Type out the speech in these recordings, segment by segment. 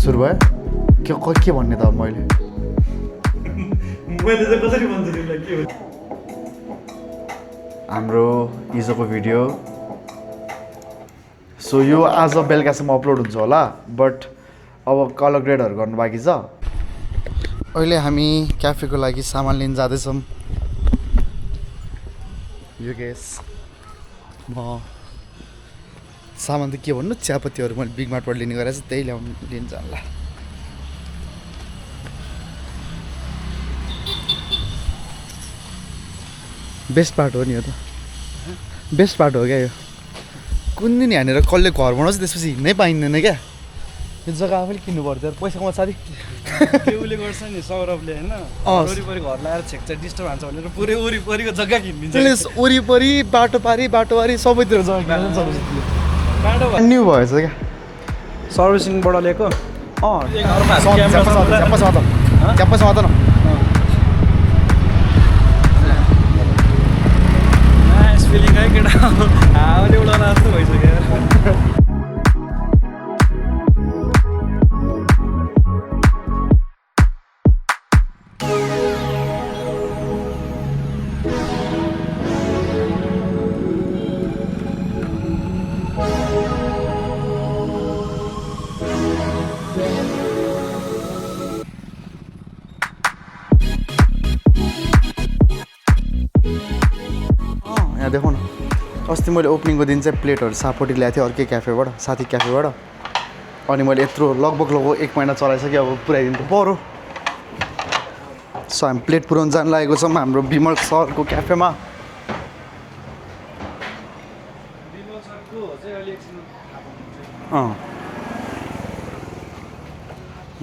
सुरु भयो के भन्ने त मैले चाहिँ कसरी भन्छु तिमीलाई के हो हाम्रो हिजोको भिडियो सो यो आज बेलुकासम्म अपलोड हुन्छ होला बट अब कलर ग्रेडहरू गर्नु बाँकी छ अहिले हामी क्याफेको लागि सामान लिन जाँदैछौँ यो केस म सामान त के भन्नु चियापत्तीहरू मैले बिग मार्टबाट लिने गरेर चाहिँ त्यही लिन जान्ला बेस्ट पार्ट हो नि यो त बेस्ट पार्ट हो क्या यो कुन दिन यहाँनिर कसले घर बनाउँछ त्यसपछि हिँड्नै पाइँदैन क्या यो जग्गा आफैले किन्नु पर्थ्यो पैसा कमाउँछ साथी त्यो उसले गर्छ नि सौरभले होइन वरिपरि घर लगाएर छेक्छ डिस्टर्ब हान्छ भनेर पुरै वरिपरिको जग्गा किनिदिन्छ त्यसले वरिपरि बाटो पारी सबैतिर जग्गा न्यू भएछ क्या सर्भिसिङबाट ल्याएको च्याप्पा समात न फिलिङ है केटा हावाले उडाउन जस्तो भइसक्यो यहाँ देखो न अस्ति मैले ओपनिङको दिन चाहिँ प्लेटहरू सापट्टि ल्याएको थिएँ अर्कै क्याफेबाट साथी क्याफेबाट अनि मैले यत्रो लगभग 1 महिना चलाइसकेँ अब पुऱ्याइदिनु त पऱ्यो सो हामी प्लेट पुऱ्याउनु जानु लागेको छौँ हाम्रो विमल सरको क्याफेमा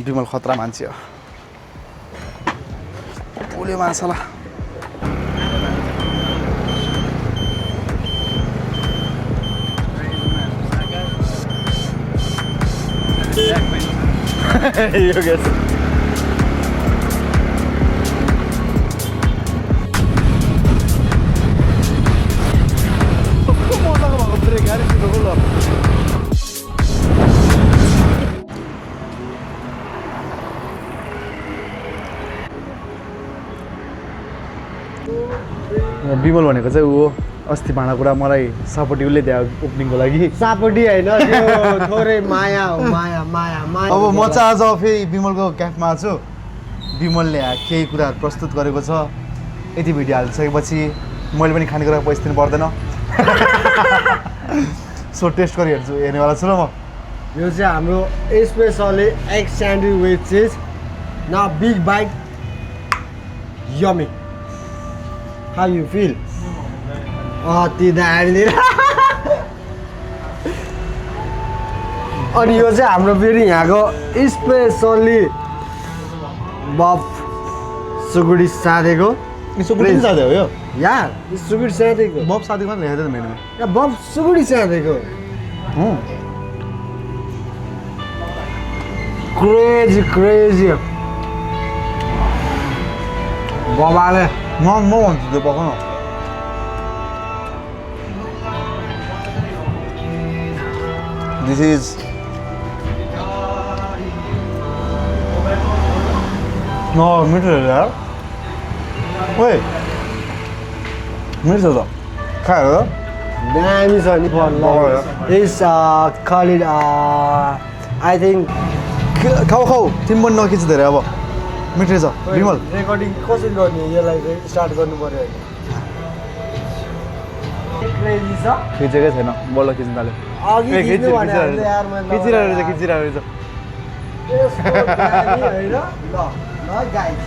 विमल खतरा मान्छे हो पोल्यो माछाला यो गेस मजाको भएको ब्रेक गाडी छिटोको ल विमल भनेको चाहिँ ऊ अस्ति भाँडाकुँडा मलाई सापट्टि उसले दियो ओपनिङको लागि सापट्टि होइन थोरै माया हो माया माया माया अब म चाहिँ आज फेरि विमलको क्याफमा छु विमलले केही कुराहरू प्रस्तुत गरेको छ यति भिडियो हालिसकेपछि मैले पनि खानेकुरा पैसा दिनु पर्दैन सो टेस्ट गरी हेर्छु हेर्नेवाला छु र म यो चाहिँ हाम्रो specially egg sandwich with cheese न big bite yummy how you feel अति दामी अनि यो चाहिँ हाम्रो फेरि यहाँको स्पेसली बफ सुकुडी साथीको सुकुटी साथी हो यो यार सुकुडी साथीको बफ साथी मात्रै लेखेको थियो मेनुमा या बफ सुकुडी साथीको क्रेजी बबाले म भन्छु त्यो पकाउन This is no मिठो यार ओए मिठो त खाएर दामी छ नि इज कलिड आई थिङ्क खाऊ तिमी पनि नखिच धेरै अब मिठो छ विमल रेकर्डिङ कसरी गर्ने यसलाई चाहिँ स्टार्ट गर्नु पर्यो क्रेजी छ खिचेकै छैन बल्ल खिच्नु थाल्यो अघि खिच्नु भने यार मैले खिचिरहेको छ हैन ल गाइस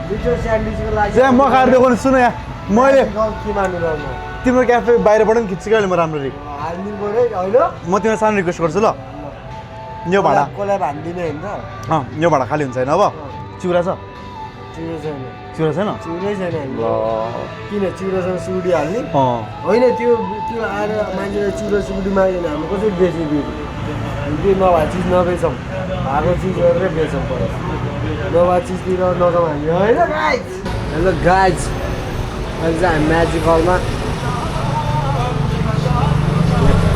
मिठो स्यान्डविचको लागि म खाएर देखाउनु सुन यहाँ मैले के मान्नु र म तिम्रो क्याफे बाहिरबाट पनि खिच्छु क्या म राम्ररी हाल्दिनु पर्यो हैन म तिमीलाई सानो रिक्वेस्ट गर्छु ल यो भाडा कोलाई हान्दिने हैन त यो भाडा खाली हुन्छ होइन अब चिउरा छ चिउरा छैन चिउरा छैन चिउरै छैन ल किन चिउरासँग सुकुटी हाल्ने अँ होइन त्यो आएर मान्छेले चिउरा सुकुटी माग्दैन हामी कसरी बेच्ने त्यो नभए चिज नबेचौँ भएको चिज गरेर बेचौँ पर्यो नभए चिजतिर नजाउँ हामी होइन गाइज हेलो गाइज अहिले चाहिँ हामी म्याजिक हलमा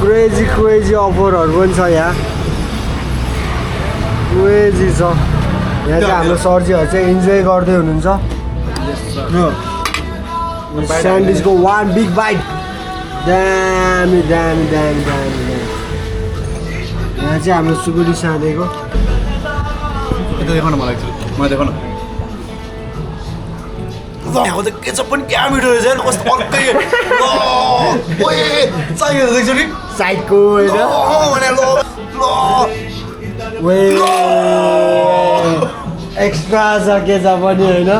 क्रेजी अफरहरू पनि छ यहाँ क्रेजी छ यहाँ चाहिँ हाम्रो सरजीहरू चाहिँ इन्जोय गर्दै हुनुहुन्छ स्यान्डविचको वान बिग बाइट दामी दामी दामी दामी दामी यहाँ चाहिँ हाम्रो सुकुटी साँधेको यता देखाउन मलाई मलाई देखाउन यहाँको त के छ पनि क्या मिठो रहेछ यार कस्तो अर्कै चाहियो देख्छु नि साइडको होइन एक्स्ट्रा छ के छ पनि होइन